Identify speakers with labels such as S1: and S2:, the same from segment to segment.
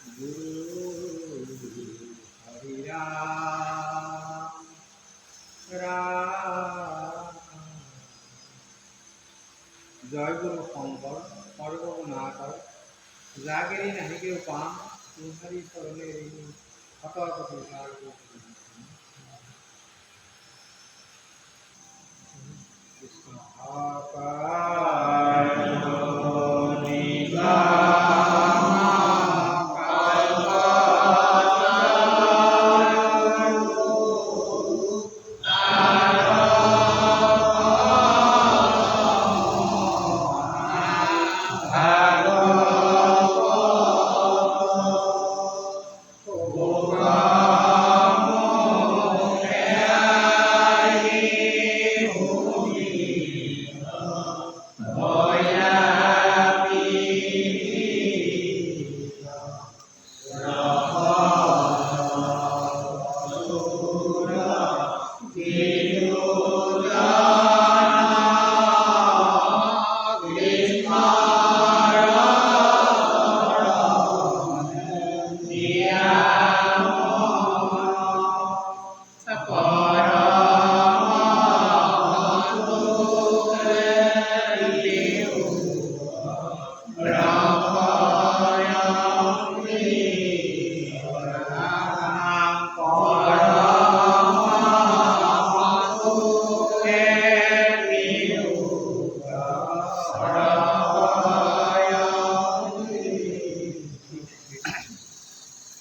S1: গুৰু হৰি ৰাম ৰাম। জয় গুৰু শংকৰ, সৰ্বগুণাকৰ, জাগিৰি নাহিকে পাম তুহাৰী চৰণে ঋণী শতকোটি বাৰ। কৃষ্ণ।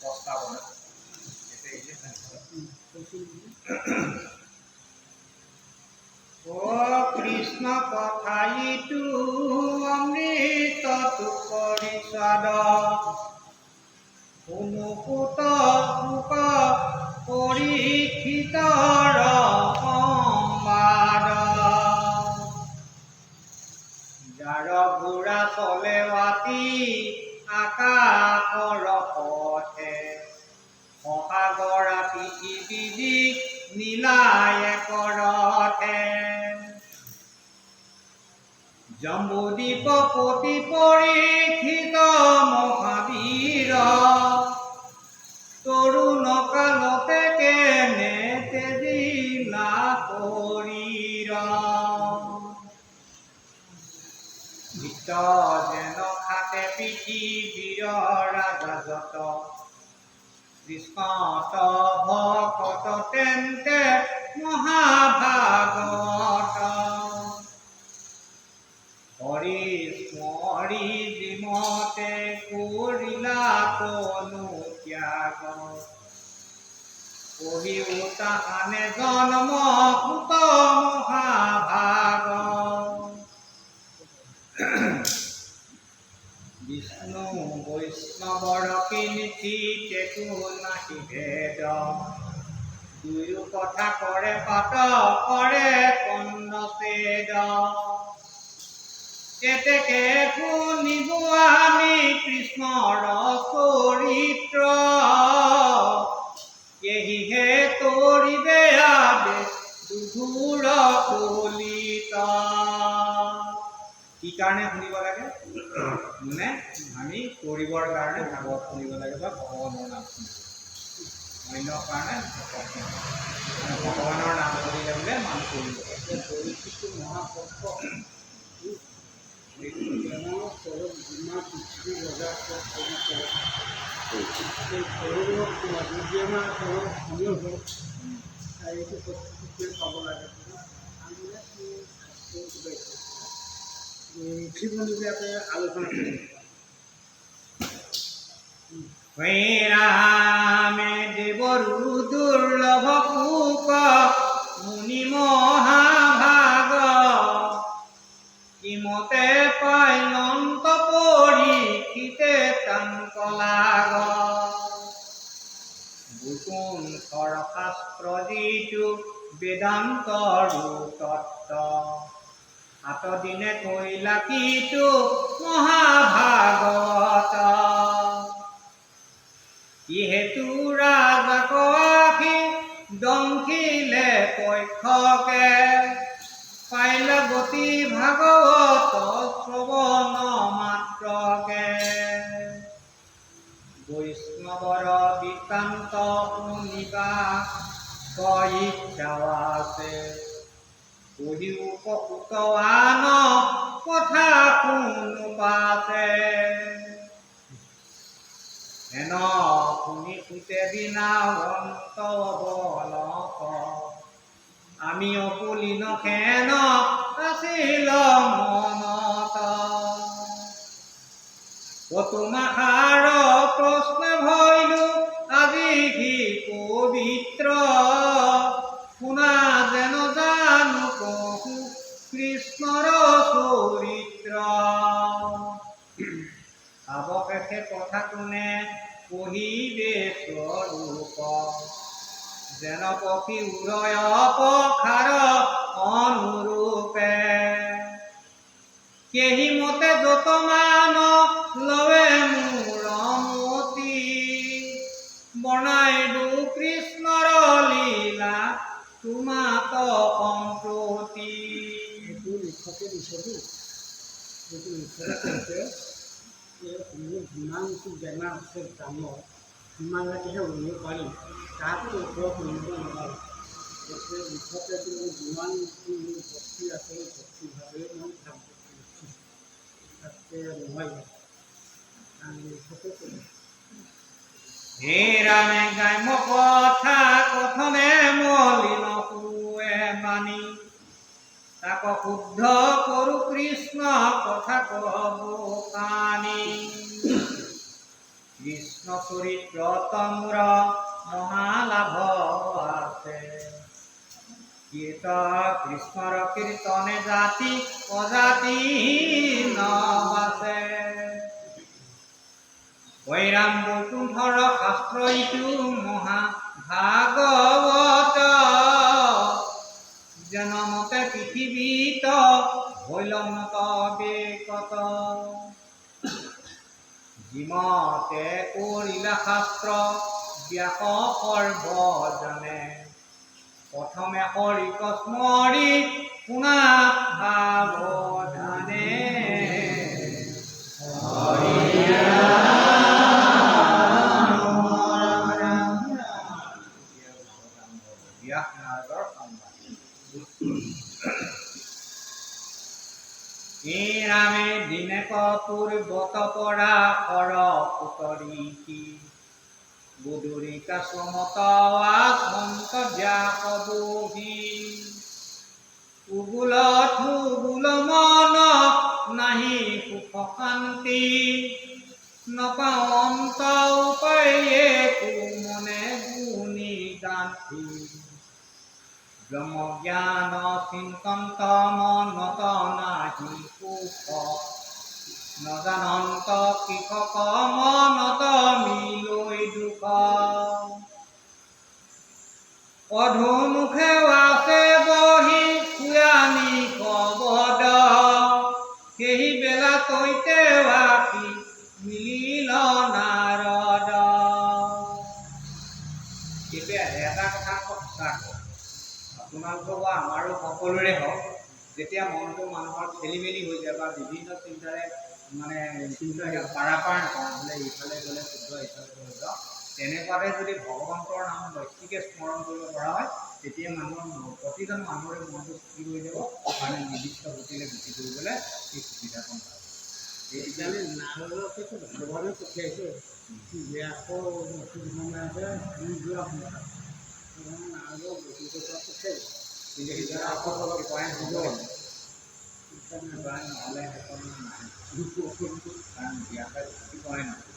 S1: প্ৰস্তাৱনা। অ কৃষ্ণ কথাইটো অমৃত পৰিস্বাদ, শুনো সুত পৰীক্ষিতৰ সম্বাদ। যাৰ ঘোঁৰা চলে আতি আকাশৰ পথে, সসাগৰা পৃথিৱী নীলায় কৰথে। জম্বুদ্বীপপতি পৰীক্ষিত মহাবীৰ, তৰুণ কালতে কেনে তেজিলা শৰীৰ। ভৃত্য যেন খাটে পৃথিৱীৰ ৰাজা যত, কৃষ্ণত ভকত তেন্তে মহাভাগত। হৰি স্মৰি যিমতে কৰিলা তনু ত্যাগ, কহিও তাহানে জন্ম সুত মহাভাগ। বিষ্ণু বৈষ্ণৱৰ কিঞ্চিতেকো নাহি ভেদ, দুয়ো কথা কৰে পাত কৰে কৰ্ণছেদ। এতেকে শুনিব আমি কৃষ্ণৰ চৰিত্ৰ, এহিহে তৰিবে আবে দুঘোৰ কলিত। কি কাৰণে শুনিব লাগে? মানে আমি কৰিবৰ কাৰণে ভাগৱত শুনিব লাগে বা ভগৱানৰ নাম শুনিব লাগে। অন্য কাৰণে মানে ভগৱানৰ নাম শুনিলে বোলে মানুহ কৰিব।
S2: পৰীক্ষিতটো মহাভক্ত। তেওঁৰ তলত যিমান পৃথিৱীৰ ৰজা চব কৰি কৰে, এই সৰু আমাৰ তলত আমিও হওক, এইটো সত্যটোৱে পাব লাগে। আমি ঋষিমুনিবিলাকে আলোচনা কৰি
S1: ৰামে দেৱৰু দুৰ্লভ শুক মুনি মহাভাগ, কিমতে পাইলন্ত পৰীক্ষিতে তাঙ্ক লাগ। বৈকুণ্ঠৰ শাস্ত্ৰ যিটো বেদান্তৰো তত্ত্ব, সাত দিনে কৈলা কিটো মহাভাগত। যিহেতু ৰাজাক আসি দংশিলে পক্ষকে, পাইলা গতি ভাগৱত শ্ৰৱণ মাত্ৰকে। বৈষ্ণৱৰ বৃত্তান্ত শুনিবা ইচ্ছাও আছে। কহিও কহুত আন কথা শুনো পাছে। হেন শুনি সুতে বিনাৱন্ত অৱনত, আমি অকুলীন খেন আছিল মনত। তোমাহাৰ প্ৰশ্ন ভৈলো আজি সি পবিত্ৰ, শুনা যেন জানো কহো কৃষ্ণৰ চৰিত্ৰ। অৱশেষে কথা কোনে কহিবে স্বৰূপ, যেন পক্ষী উৰয় পখাৰ অনুৰূপে। কেহি মতে যতমান লৱে মোৰ মতি, বৰ্ণাইবো কৃষ্ণৰ লীলা তোমাত সম্প্ৰতি।
S2: এইটো লিখকে দিছেতো, এইটো লিখকে কৈছে যে মোৰ যিমানটো জ্ঞান আছে জানো, সিমানলৈকেহে উলিয়াব পাৰিম, তাতকৈ ওপৰত উলিয়াব নোৱাৰোঁ। গতিকে লিখকে মোৰ যিমানটো মোৰ ভক্তি আছে, সেই ভক্তিভাৱেই মই ভাগৱত লিখিছোঁ, তাতকৈ নোৱাৰিম। কাৰণ লিখকে কৈছে।
S1: হে ৰামে গাইম কথা কথনে মলিন সুৱে বাণী, তাক শুদ্ধ কৰো কৃষ্ণ কথা কব কানি। কৃষ্ণ চৰিত্ৰ তমোৰ মহালাভ আছে, কীৰ্ত কৃষ্ণৰ কীৰ্তনে জাতি অজাতি নবাচে। কৈৰাম বৈকুণ্ঠৰ শাস্ত্ৰ ইটো মহা ভাগৱত, জনমতে পৃথিৱীত ভৈল মত বেকত। যিমতে কৰিলা শাস্ত্ৰ ব্যাস সৰ্বজনে, প্ৰথমে হৰিক স্মৰি শুনা সাৱধানে। হৰি ৰাম ৰাম। ব্যাস নাৰদৰ সংবাদ। ৰামে দিনেক পূৰ্বত পৰা শৰ ঋষি, বদৰিকাশ্ৰমত আছন্ত ব্যাস বহি। উগুল থুগুল মন নাহি সুখ শান্তি, নপাওঁ অন্ত উপায় একো মনে গুণি গান্থি। ব্ৰহ্মজ্ঞান চিন্তন্ত মনত নাহি সুখ, নজানন্ত কৃষক মনত মিলৈ দুখ। অধোমুখে আছে বহি শুয়ানি কবদ, সেই বেলা তৈতে আসি মিলিল নাৰদ। এতিয়া এটা কথা সঁচা, আপোনালোকৰ বা আমাৰো সকলোৰে হওক, যেতিয়া মনটো মানুহৰ খেলি মেলি হৈ যায় বা বিভিন্ন চিন্তাৰে মানে চিন্তা পাৰাপাৰ নাপাওঁ, বোলে ইফালে গ'লে শুদ্ধ, ইফালে গ'লে শুদ্ধ, তেনেকুৱাতে যদি ভগৱন্তৰ নাম বেছিকৈ স্মৰণ কৰিব পৰা হয়, তেতিয়া মানুহৰ প্ৰতিজন মানুহৰে মনটো স্থিৰ হৈ যাব, মানে নিৰ্দিষ্ট গতিলৈ গতি কৰিবলৈ সেই সুবিধাকণ পাব।
S2: সেইকাৰণে নাৰদকেতো ভগৱানে পঠিয়াইছে। ব্যাসৰ অসুবিধা যোৱা সংসাৰ, সেইকাৰণে নাৰদক বৈকুণ্ঠৰ পৰা পঠিয়াইছে।
S1: কিন্তু সেইজনে আকৌ কৃপাই নহ'ব, কৃপাই নহ'লে সেইখন নাহে, কাৰণ ব্যাসে ভক্তি কৰে নহয়।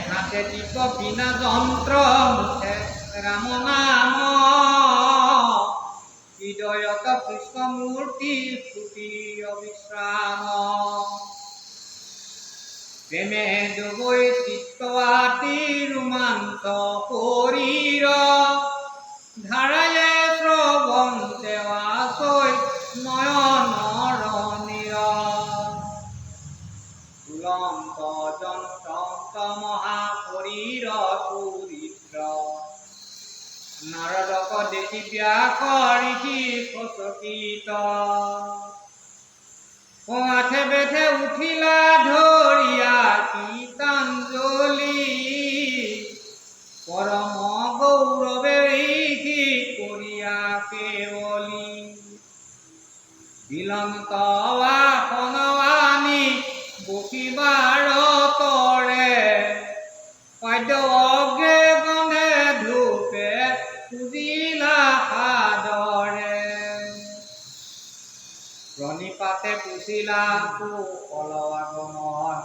S1: হাতে দীপ বিনা যন্ত্ৰ, মুখে ৰাম নাম, হৃদয়ত কৃষ্ণ মূৰ্তি স্তুতি অবিশ্ৰাম। প্ৰেমে ডুবৈ চিত্ত আতি ৰোমাঞ্চ শৰীৰ, ধাৰায়ে শ্ৰৱন্তে আছৈ নয়নৰ নীৰ। তুলন্ত যন্ত্ৰন্ত মহাশৰীৰ চৰিত্ৰ, নাৰদক দেখি ব্যাস ঋষি সচকিত। আঠে বেঠে উঠিলা ধৰিয়া কীৰ্তাঞ্জলি। পাদ্য অগ্ৰে গন্ধে ধূপে পূজিলা সাদৰে। প্ৰণিপাতে পুছিলা কুশল আগমন,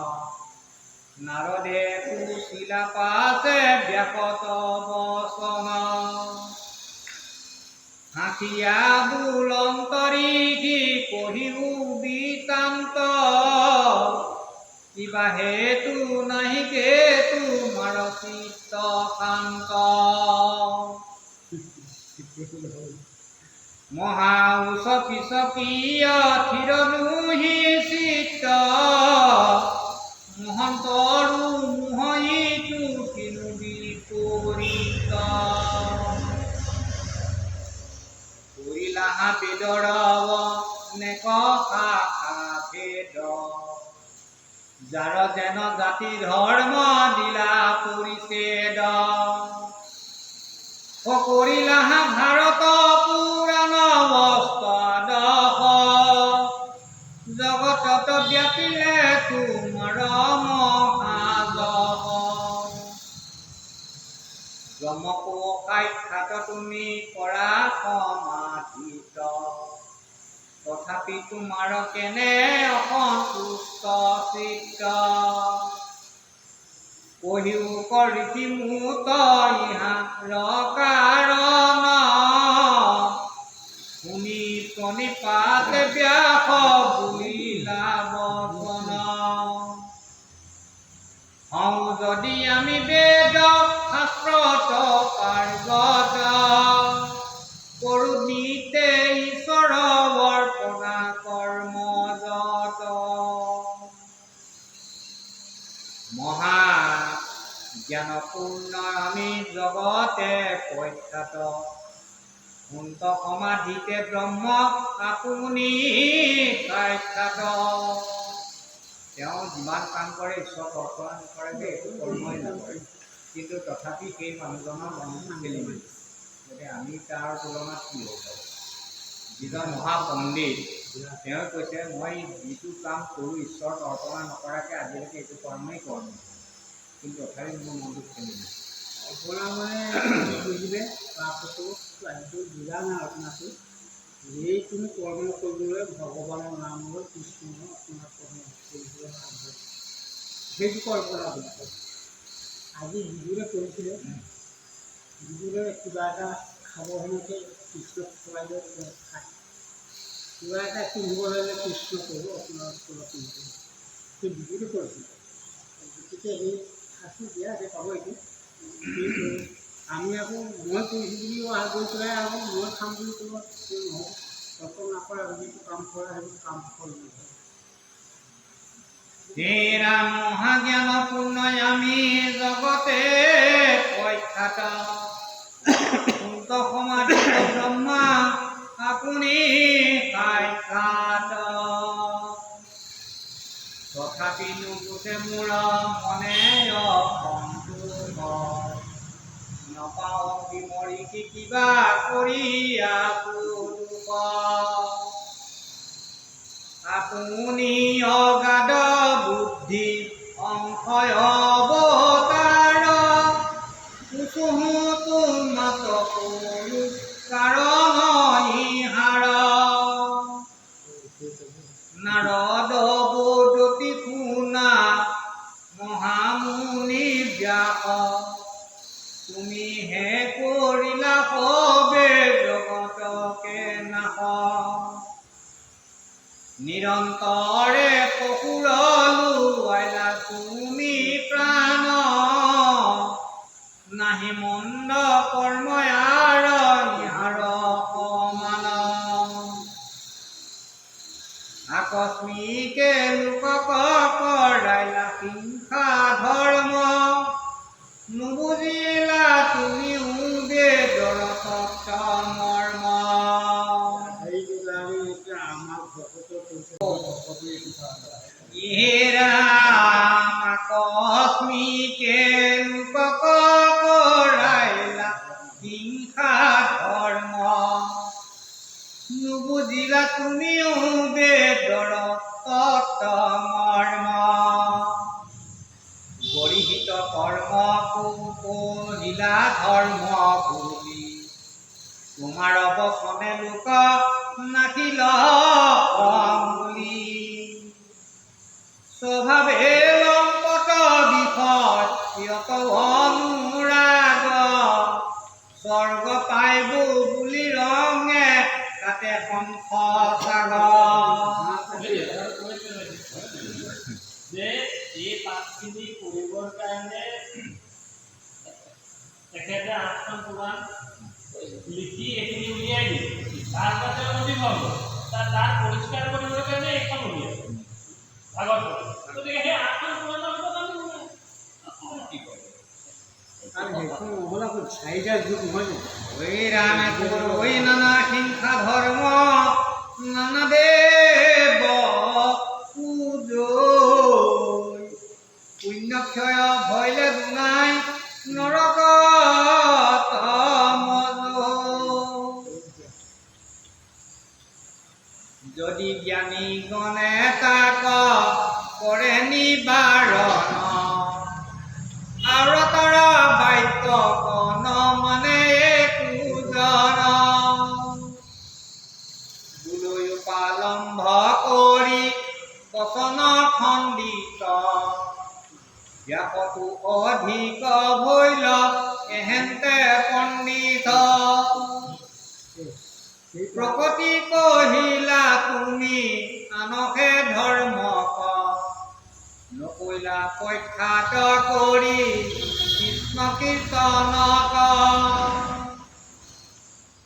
S1: নাৰদে পুছিলা পাছে ব্যাসত বচন। হাসিয়া বোলন্ত ঋষি কহিও বৃত্তান্ত, কিবা হেতু নাহিকে তোমাৰ চিত্ত শান্ত। মহা উচপি চকিয় থিৰ নুহি চিত্ত, মহন্তৰো মোহ ইটো কিনো বিপৰীত। কৰিলাহা বেদৰ অনেক শাখা ভেদ, যাৰ যেন জাতি ধৰ্ম দিলা পৰিচ্ছেদ। কৰিলাহা ভাৰত পুৰাণ অষ্টাদশ, জগতত ব্যাপিলে তোমাৰ মহাযশ। যমকো সাক্ষাৎ তুমি কৰা সমাধিত, তথাপি তোমাৰ কেনে অসন্তুষ্ট চিত্ত। কহিও ঋষি মোত ইহাৰ কাৰণ, শুনি প্ৰণিপাতে ব্যাস বুলিলা বচন। হওঁ যদি আমি বেদ শাস্ত্ৰত পাৰ্গত, কৰোঁ নিতে ঈশ্বৰ অৰ্পণা কৰ্ম যত। মহা জ্ঞানপূৰ্ণ আমি জগতে প্ৰখ্যাত, সন্ত সমাধিতে ব্ৰহ্ম আপুনি সাক্ষাৎ। তেওঁ যিমান কাম কৰে ঈশ্বৰ অৰ্পণা নকৰাকৈ একো কৰ্মই নকৰে, কিন্তু তথাপি সেই মানুহজনৰ মনটো খেলি মেলি। গতিকে আমি তাৰ তুলনাত কি হ'ব পাৰোঁ? যিজন মহাপণ্ডিত তেওঁ কৈছে, মই যিটো কাম কৰোঁ ঈশ্বৰত অৰ্পণা নকৰাকৈ আজিলৈকে একো কৰ্মই কৰা নাই, কিন্তু তথাপি মোৰ মনটো খেলি মেলি।
S2: অৰ্পণা মানে বুজিলে পাপটো সেইটো বুজা নাই আপোনাৰটো। যিকোনো কৰ্ম কৰিবলৈ ভগৱানৰ নাম লৈ কৃষ্ণ আপোনাৰ কৰ্ম কৰিবলৈ সাধ্য, সেইটো কল্পনা বুলি কয়। আজি যিজনে কৰিছিলে, যিজনে কিবা এটা খাব সেনেকৈ কৃষ্ণক খুৱাই লৈ তেওঁ খায়, কিবা এটা পিন্ধিব লাগিলে কৃষ্ণ কৰিব আপোনাৰ ওচৰত পিন্ধিব, সেই যিজনে কৰিছিলে। গতিকে সেই শাস্তি দিয়া আছে পাব এইটো। কিন্তু আমি আকৌ মই কৰিছোঁ বুলিও গৈ পেলাই আকৌ মই খাম বুলি ক'ব নহ'ব। কৰ্তব্য নকৰা যিটো কাম কৰা সেইটো কাম ফল নহয়।
S1: হেৰা মহাজ্ঞান পূৰ্ণ আমি জগতে প্ৰখ্যাত, সন্ত সমাধি ব্ৰহ্মা আপুনি সাক্ষাৎ। তথাপি নুগুচে মোৰ মনে অসন্তোষ, নপাওঁ বিমৰিকি কিবা কৰিয়া দোষ। আপুনি অগাধ বুদ্ধি সংশয় অৱতাৰ, পুছোহো তোমাত কৰো কাৰণ ইহাৰ। নাৰদ বদতি শুনা মহামুনি ব্যাস, তুমি হে কৰিলা সবে জগতকে নাশ। নিৰন্তৰে পশুৰ লোৱাইলা তুমি প্ৰাণ, নাহি মন্দ কৰ্ম আৰ ইহাৰ সমান। আকস্মিকে লোকক কৰাইলা হিংসা ধৰ্ম, নুবুজিলা তুমিও বেদৰ তত্ত্ব মৰ্ম।
S2: সেইটো কাৰণে এতিয়া আমাক ভকতৰ কৈছে ভকতে এইটো কাৰণে।
S1: ৰাম আকস্মিকে লোকক কৰাইলা হিংসা ধৰ্ম, নুবুজিলা তুমিও বেদৰ তত্ত্ব মৰ্ম। গৰিহি পুৰোহিত কৰ্ম কৰিলা ধৰ্ম বুলি। তোমাৰ বচনে লোক নাখিল বুলি। স্বভাৱে লম্পট বিষয় ইয়ত অনুৰাগ, স্বৰ্গ পাইব বুলি ৰঙে তাতে শংখ সাগৰ।
S3: যে এই পাঠখিনি কৰিবৰ কাৰণে তেখেতে আঠখন পুৰাণ লিখি এইখিনি উলিয়াই দিলে, তাৰ পৰা তেওঁ নদী হ'ল, তাৰ পৰিষ্কাৰ কৰিবৰ কাৰণে এইখন উলিয়াই ভাগৱত। গতিকে সেই আঠখন পুৰাণৰ ওপৰত আমি
S1: কি কয়?
S2: আৰু সেইখন নহ'লে আকৌ চাৰিটা যুগ নহয় জানো?
S1: ঐ ৰামে ঐ নানা হিংসা ধৰ্ম নানা দেৱ পূজৈ, পুণ্যক্ষয় ভৈলে দুনাই নৰক। যদি জ্ঞানী গণে তাক কৰে নিবাৰণ, আওৰতৰ বাক্য কন মানে একোজন। বুলৈ উপালম্ভ কৰি বচন খণ্ডিত, ব্যাসতো অধিক ভৈল এহেন্তে পণ্ডিত। প্ৰকতি কহিলা তুমি আনসে ধৰ্ম, নকৈলা পক্ষাত কৰি কৃষ্ণ কীৰ্তন।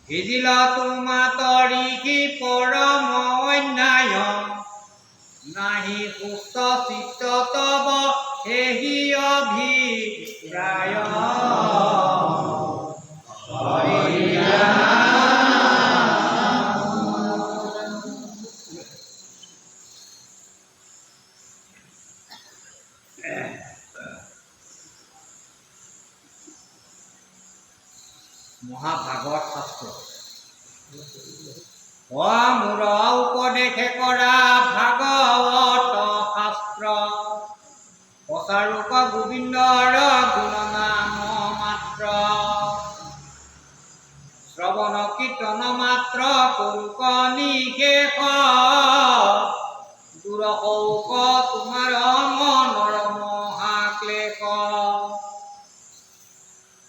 S1: ভিজিল তোমাত ঋষি পৰম অন্যায়, নাহি সুস্থ চিত্ত তব সেহি অভিপ্ৰায়। মহাভাগৱত শাস্ত্ৰ মোৰ উপদেশে কৰা ভাগৱত শাস্ত্ৰ, প্ৰচাৰক গোবিন্দৰ গুণ নাম মাত্ৰ। শ্ৰৱণ কীৰ্তন মাত্ৰ কৰোক নিশেষ, দূৰ হৌক তোমাৰ মনৰ মহাক্লেশ।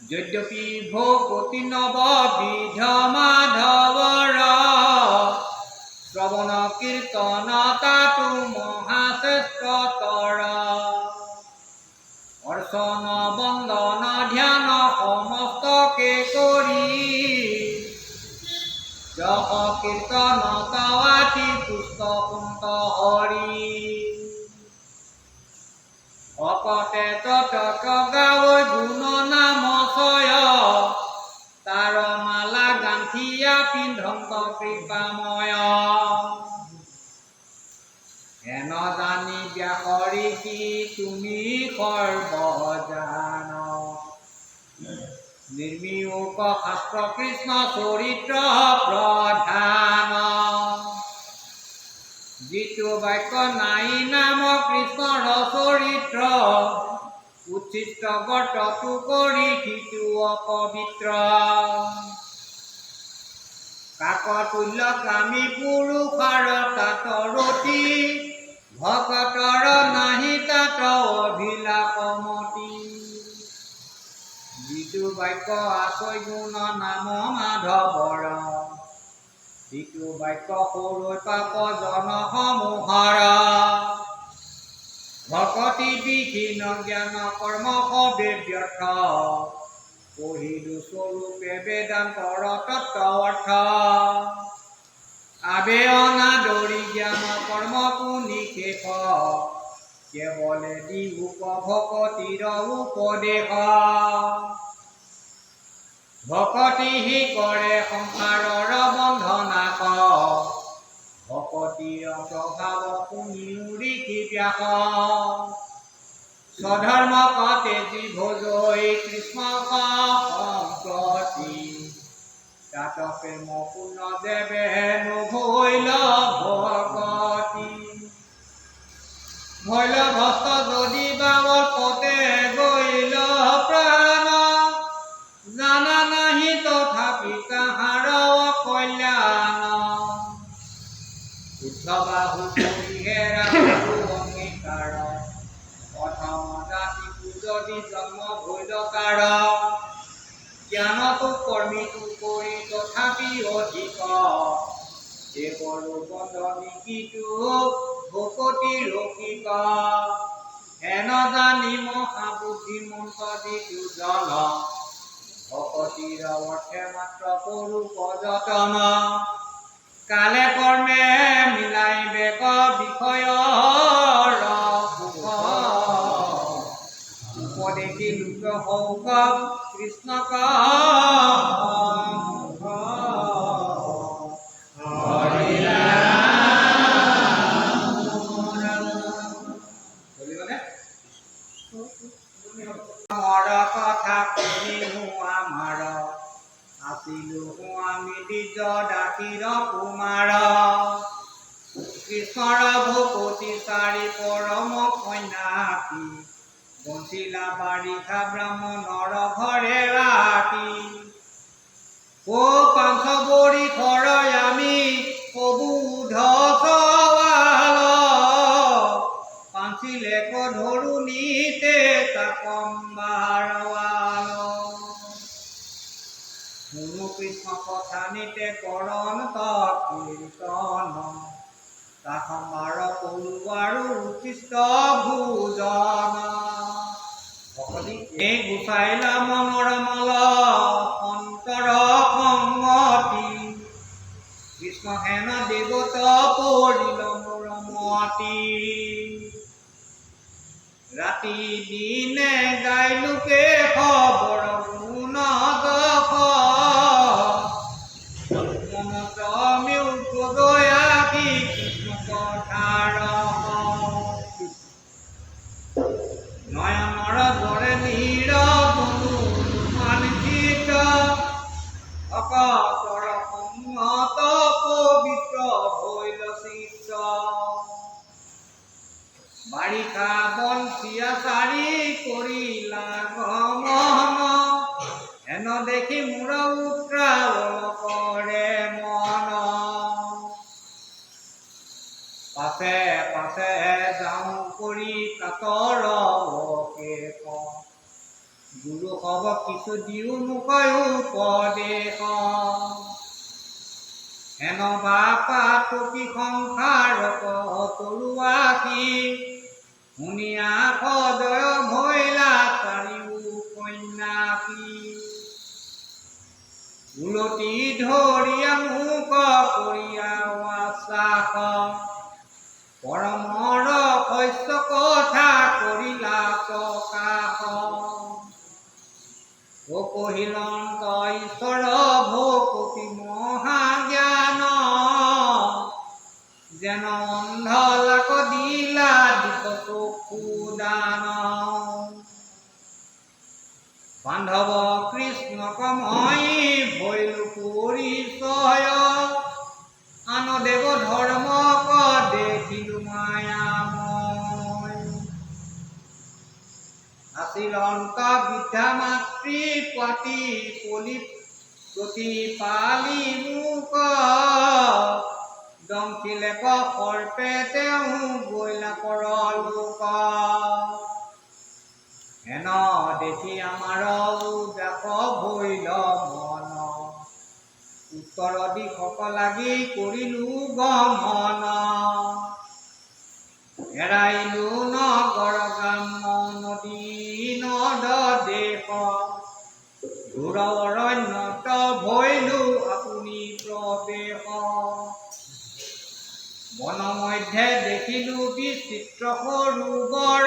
S1: যদ্যপি ভকতি নৱ বিধ মাধৱৰ, শ্ৰৱণ কীৰ্তন তাতো মহাশ্ৰেষ্ঠতৰ। অৰ্চন বন্দন ধ্যান সমস্তকে কৰি, যশ কীৰ্তন তৱাতি তুষ্ট কুন্ত হৰি। ভকতে যতক গাৱৈ গুণ নাম চয়, তাৰ মালা গান্থিয়া পিন্ধন্ত কৃপাময়। হেন জানি ব্যাস ঋষি তুমি সৰ্বজান, নিৰ্মিয়োক শাস্ত্ৰ কৃষ্ণ চৰিত্ৰ প্ৰধান। যিটো বাক্য নাই নাম কৃষ্ণৰ চৰিত্ৰ, উচ্ছিষ্ট গৰ্তটো কৰি সিটো অপবিত্ৰ। কাকতুল্য কামী পুৰুষৰ তাত ৰতি, ভকতৰ নাহি তাত অভিলাষমতি। যিটো বাক্য আছৈ গুণ নাম মাধৱৰ, যিটো বাক্য সৰুৈ পাপ জন সমূহৰ। ভকতি বিহীন জ্ঞান কৰ্ম সবে ব্যৰ্থ, পঢ়িলো স্বৰূপে বেদান্তৰ তত্ত্ব অৰ্থ। আবে অনাদৰি জ্ঞান কৰ্ম নিশেষ, কেৱলে দিউক ভকতিৰ উপদেশ। ভকতি হি কৰে সংসাৰৰ বন্ধনাশ, ভকতিৰ প্ৰভাৱ শুনিও ঋষি ব্যাস। স্বধৰ্ম কতে যি ভজৈ কৃষ্ণ সম্প্ৰতি, তাত প্ৰেম পূৰ্ণ দেৱে নভৈল ভকতি। ভৈল ভস্ত যদি বাৱল পতে। যদি জন্ম ভৈল তাৰ, জ্ঞানতো কৰ্মীটো কৰি তথাপি অধিক। দেৱৰো বন্ধনী কিটো ভকতি ৰসিক। হেন জানি মহাবুদ্ধিমন্ত যিটো জন, ভকতিৰ অৰ্থে মাত্ৰ কৰো যতন। কালে কৰ্মে মিলাইবেক বিষয়ৰ সুখ, উপদেশি লোক হৌক কৃষ্ণক মুখ। হৰি ৰাম। চলিবনে? মৰ কথা শুনিহো আমাৰ, আছিলো আমি দ্বিজ দাসীৰ কুমাৰ। কৃষ্ণৰ ভকতি চাৰি পৰম সন্যাসী, বঞ্চিলা বাৰিষা ব্ৰাহ্মণৰ ঘৰে ৰাতি। ও পাঞ্চ বৰিষৰ আমি অবুধ চৱাল, পাঞ্চিলেক ধৰুণীতে তাকম্বাৰৱাল। শুনো কৃষ্ণ কথা নিতে কৰন্ত কীৰ্তন, তাসম্বাৰ কৰো আৰু উৎকৃষ্ট ভোজন। ভকতি এই গুচাইলা মনৰ মল অন্তৰ সংগতি, কৃষ্ণ হেন দেৱত পৰিল মোৰ মতি। ৰাতি দিনে গাইলো কেশৱৰ গুণ যশ, মনত দয়া কৃষ্ণ কথাৰ। নয়নৰ জৰে নীৰ মানচিত, ভকতৰ সংগত পবিত্ৰ ভৈল চিত্ত। বাৰিষা বঞ্চিয়া চাৰি কৰিলা গমন, হেন দেখি মোৰ উত্ৰাৱল কৰে মন। পাছে পাছে যাওঁ কৰি কাতৰ অশেষ, গুৰু সৱ কিছু দিও মোক উপদেশ। হেন বাপা কি সংসাৰ তৰুৱাসী, শুনিয়া সদয় ভৈলা চাৰিও কন্যাসী। উলটি ধৰিয়া মোক কৰিয়া আশ্বাস, পৰমৰ শস্য কথা কৰিলা প্ৰকাশ। ও কহিলন্ত ঈশ্বৰ ভকতি মহাজ্ঞান, যেন অন্ধলাক দিলা দিত চক্ষু দান। বান্ধৱ কৃষ্ণক মই ভৈলো পৰিচয়, আন দেৱ ধৰ্মক দেখিলো মায়াময়। আছিলন্ত বৃদ্ধা মাতৃ পাতি পলি প্ৰতিপালি মোক, দংশিলেক সৰ্পে তেওঁ গৈলা পৰলোক। হেন দেখি আমাৰ উদাস ভৈল মন, উত্তৰ দিশক লাগি কৰিলো গমন। হেৰাইলো নগৰ গ্ৰাম্য নদী নদ দেশ, ঘোৰ অৰণ্যত ভৈলো আপুনি প্ৰৱেশ। বন মধ্যে দেখিলো বিচিত্ৰ সৰোবৰ,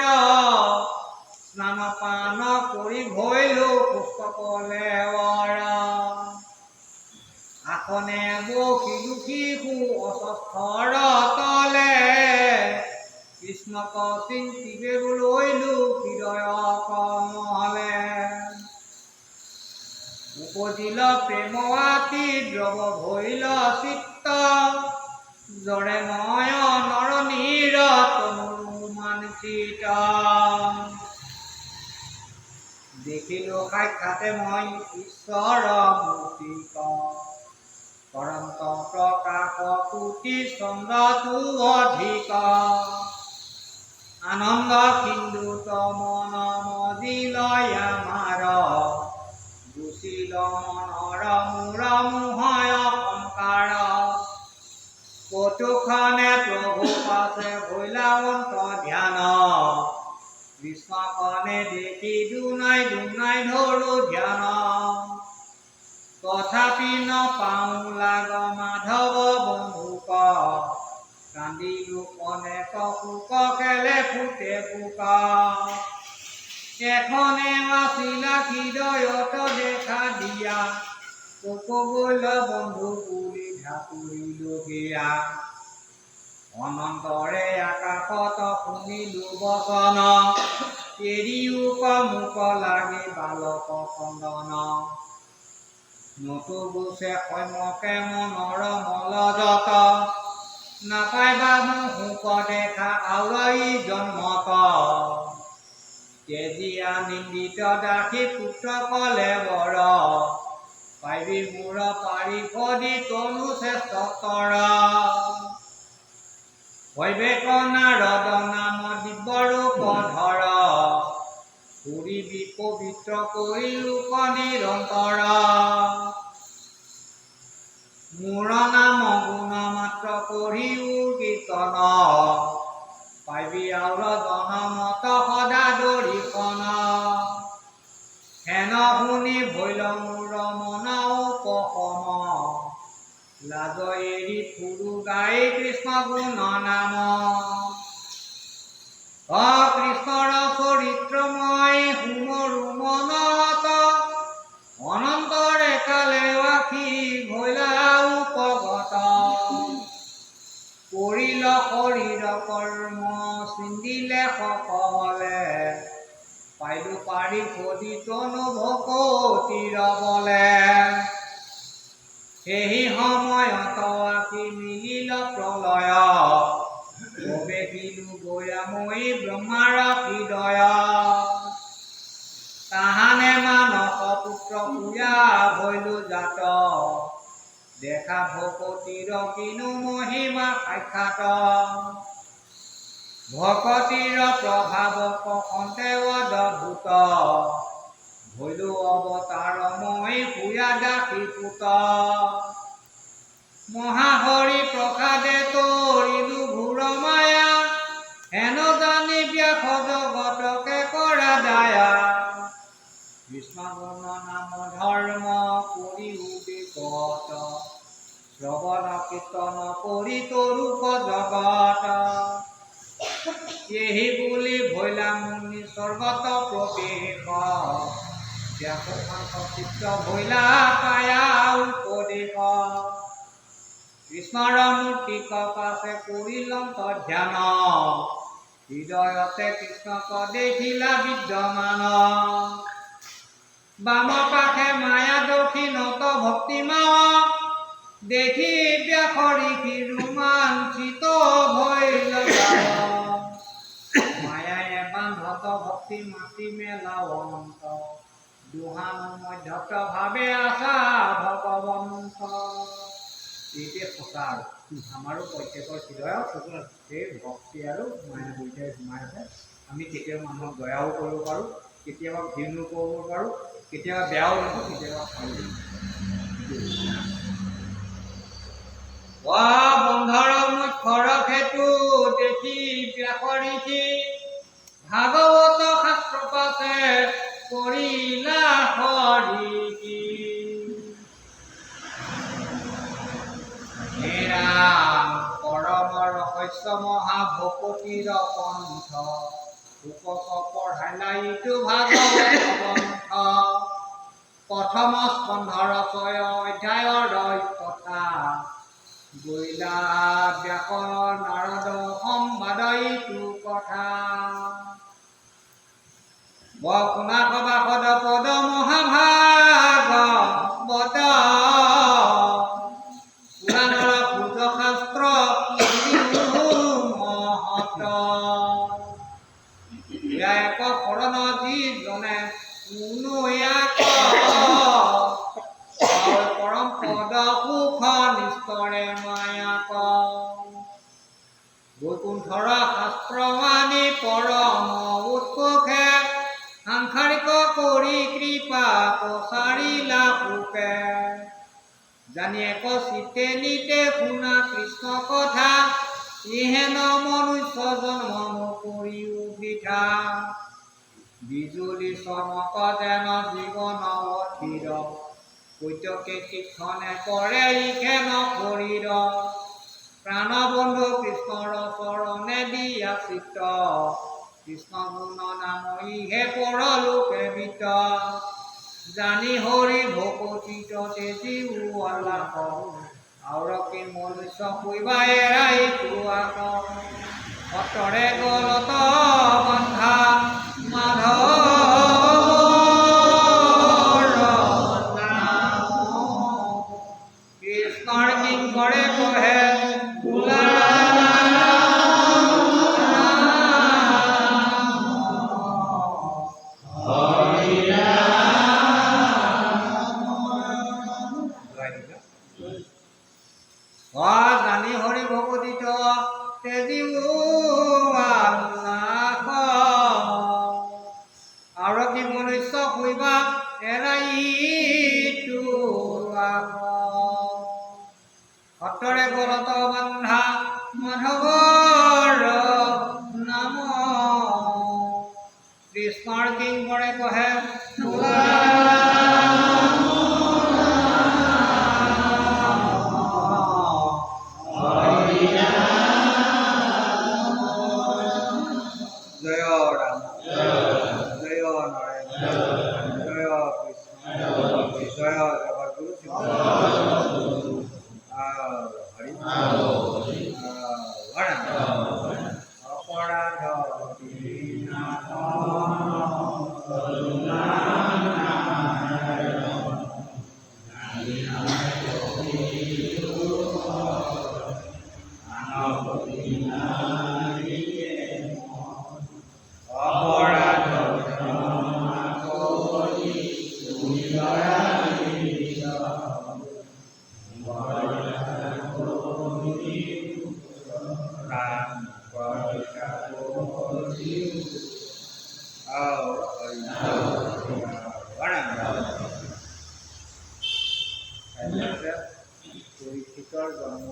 S1: স্নান পান কৰি ভৈলো সুস্থ কলেৱৰ। আসনে বসিলো শিশু অশ্বত্থৰ তলে, কৃষ্ণক চিন্তিবে ৰৈলো হৃদয় কমলে। উপজিল প্ৰেম আতি দ্ৰৱ ভৈল চিত্ত, জৰে নয়নৰ নীৰ তনু মানচিত। দেখিলো সাক্ষাতে মই ঈশ্বৰ মূৰ্তিক, কৰন্ত প্ৰকাশ কোটি চন্দ্ৰতো অধিক। আনন্দ সিন্ধুত মন মজিল আমাৰ, গুচিল মনৰ মূৰ মোহয় সংকাৰ। কতোক্ষণে প্ৰভু পাছে ভৈলা অন্ত ধ্যান, কৃষ্ণখনে দেখি দুনাই দুনাই ধৰো ধ্যান। তথাপি নপাওঁ লাগ মাধৱ বন্ধুক, কান্দিলো অনেক শোক খেলে ফুটে বুক। এখনে আছিলা হৃদয়ত দেখা দিয়া, কক গৈল বন্ধু বুলি ঢাকুৰিলো গিয়া। অনন্তৰে আকাশত শুনিলো বচন, এৰিও মোক লাগি বালক খণ্ডন। নতু গুচে সম্যকে মনৰ মল যত, নাপাইবা সুখ দেখা আউৰ জন্মত। তেজিয়া নিন্দিত দাসী পুত্ৰ কলে বৰ, পাইবি মোৰ পাৰিষদি তনু শ্ৰেষ্ঠতৰ। হৈবেক নাৰদ নাম দিব্য ৰূপ ধৰ, ফুৰিবি পবিত্ৰ কৰি লোক নিৰন্তৰ। মোৰ নাম গুণ মাত্ৰ কৰিও কীৰ্তন, পাইবি আউৰ জনমত সদা দৰিশন। হেন শুনি ভৈল মোৰ মন উপশম, লাজ এৰি ফুৰো গাই কৃষ্ণ গুণ নাম। কৃষ্ণৰ চৰিত্ৰময় সুমৰু মনত, অনন্তৰে কালে আখি ভৈলা উপগত। কৰিল শৰীৰ কৰ্ম চিন্দিলে সকলে, পাইলো পাৰি সদি তনু ভকতিৰ বলে। সেহি সময়ত আখি মিলিল প্ৰলয়, প্ৰৱেশিলো গয়া মই ব্ৰহ্মাৰ হৃদয়। তাহানে মানস পুত্ৰ পূজা ভৈলো জাত, দেখা ভকতিৰ কিনো মহিমা সাক্ষাৎ। ভকতিৰ প্ৰভাৱ কহন্তে অদ্ভুত, ভৈলো অৱতাৰ মই পূজা দাসী পুত। মহাহৰি প্ৰসাদে তৰিলো ঘোৰ মায়া, হেন জানি ব্যাস জগতকে কৰা দায়া। কৃষ্ণ গুণ নাম ধৰ্ম কৰিও বিকট, শ্ৰৱণ কীৰ্তন কৰি তৰুক জগত। এহি বুলি ভৈলা মুনি স্বৰ্গত প্ৰৱেশ, ব্যাস চিত্ত ভৈলা পায়া উপদেশ। কৃষ্ণৰ মূৰ্তি পাছে কৰিলন্ত ধ্যান, হৃদয়তে কৃষ্ণক দেখিলা বিদ্যমান। বাম পাশে মায়া দক্ষিণত ভক্তি মাও, দেখি ব্যাস ঋষি ৰোমাঞ্চিত ভৈল। মায়ায়ে বান্ধত ভক্তি মাতি মেলাৱন্ত, দুহানো মধ্যত ভাবে আছা ভগৱন্ত। এইটোৱে সঁচা আৰু আমাৰো প্ৰত্যেকৰ হৃদয়ত সেই ভক্তি আৰু মায়া দুয়োটাই সোমাই আছে। আমি কেতিয়াবা মানুহক দয়াও কৰিব পাৰোঁ, কেতিয়াবা ঘৃণো কৰিব পাৰোঁ, কেতিয়াবা বেয়াও দেখোঁ, কেতিয়াবা ভালো দেখোঁ। বন্ধৰ মুখ্যৰ সেতু দেখি ব্যাস ঋষি, ভাগৱত শাস্ত্ৰ পাছে কৰিলা হৰিষি। ৰাম পৰম ৰহস্য মহাভকতিৰ পন্থ, উপক পঢ়াইলা ইটো ভাগৱত গ্ৰন্থ। প্ৰথম স্কন্ধৰ ছয় অধ্যায়ৰ কথা, গৈলা ব্যাস নাৰদ সম্বাদ ইটো কথা। বকুনা সভাসদ পদ মহাভাগৱত, পুৰাণৰ সূৰ্য শাস্ত্ৰ মহত। এক শৰণ যিজনে কোনো এক, পৰম পদ সুখ নিস্তৰে মায়াক। বৈকুণ্ঠৰ শাস্ত্ৰ মানি পৰম পাপ সাৰিলা শোকে। জানি এক চিতে নিতে শুনা কৃষ্ণ কথা, ইহেন মনুষ্য জন্ম নকৰিও বৃথা। বিজুলী চমক যেন জীৱন অথিৰ, কৈতকে শিক্ষণে কৰে ইখেন শৰীৰ। প্ৰাণবন্ধু কৃষ্ণৰ চৰণে দিয়া চিত্ত, কৃষ্ণ গুণ নাম ইহে পৰলোকে বিত। জানি হৰি ভকতিত তেজিও আল্লাহ, আউৰ কি মনুষ্য শুইবা এৰাই আস। সতৰে গলত বন্ধা মাধৱ নাম, কৃষ্ণৰ কিংকৰে কহে বোলা জানি হৰি ভগতিত তেজিও আল্লাহ, আৰু কি মনুষ্য শুইবা এৰাই সত্তৰে গলত বন্ধা মাধৱৰ নাম, কৃষ্ণৰ কিংকৰে কহে বোলা জয় ৰাম, জয় নাৰায়ণ, জয় কৃষ্ণ, জয় জগদ্গুৰু হৰি ৰাম। অপৰাধ অপৰাধ ৰাম পৰীক্ষিতৰ জন্ম।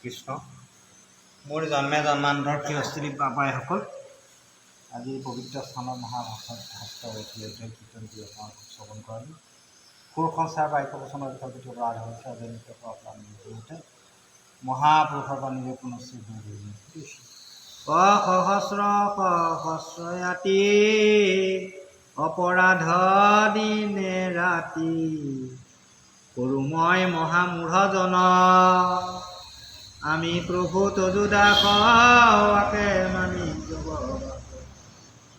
S1: কৃষ্ণ, মোৰ জন্মে জন্মান্তৰ প্ৰিয় বাপাইসকল, আজি পবিত্ৰ স্থানত মহাভাষত শাস্ত্ৰ কীৰ্তন শ্ৰৱণ কৰালোঁ। সুৰ সংসাৰ বাক্য বচনৰ বিষয়ে অপৰাধ হৈছে অজনিত জৰিয়তে মহাপুৰুষৰ পৰা নিজে পুনশ্ৰী সহস্ৰ সহস্ৰয়াতি অপৰাধ দিনে ৰাতি কৰোঁ মই মহামূঢ়জন। আমি প্ৰভু তজু দাস আকে মানি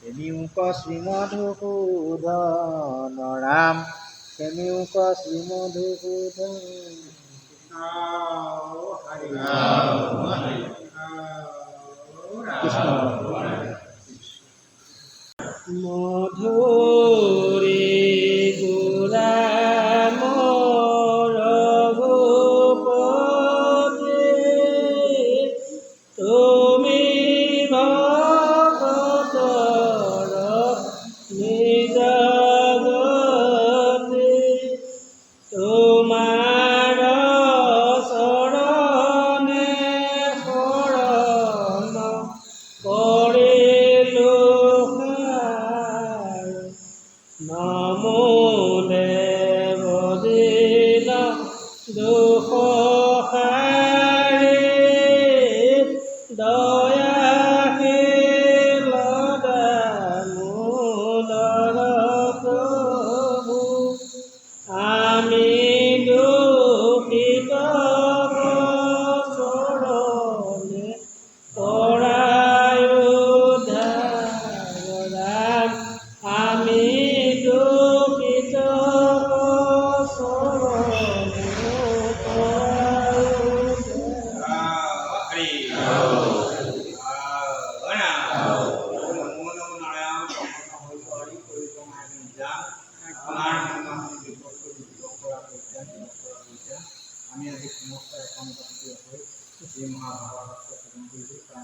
S1: প্ৰেমিউক শ্ৰীমধুসূদন ৰাম, প্ৰেমিউক শ্ৰীমধুসূদন। কৃষ্ণ।
S3: মধুৰে গোৰা ৰঘুপতি, তুমি ভকতৰ নিজ গতি, তোমাৰ চৰণে শৰণ কৰিলো।
S1: সমস্ত একান্ত হৈ এই মহাভাগৱত শ্ৰৱণ কৰিছিল। তাৰ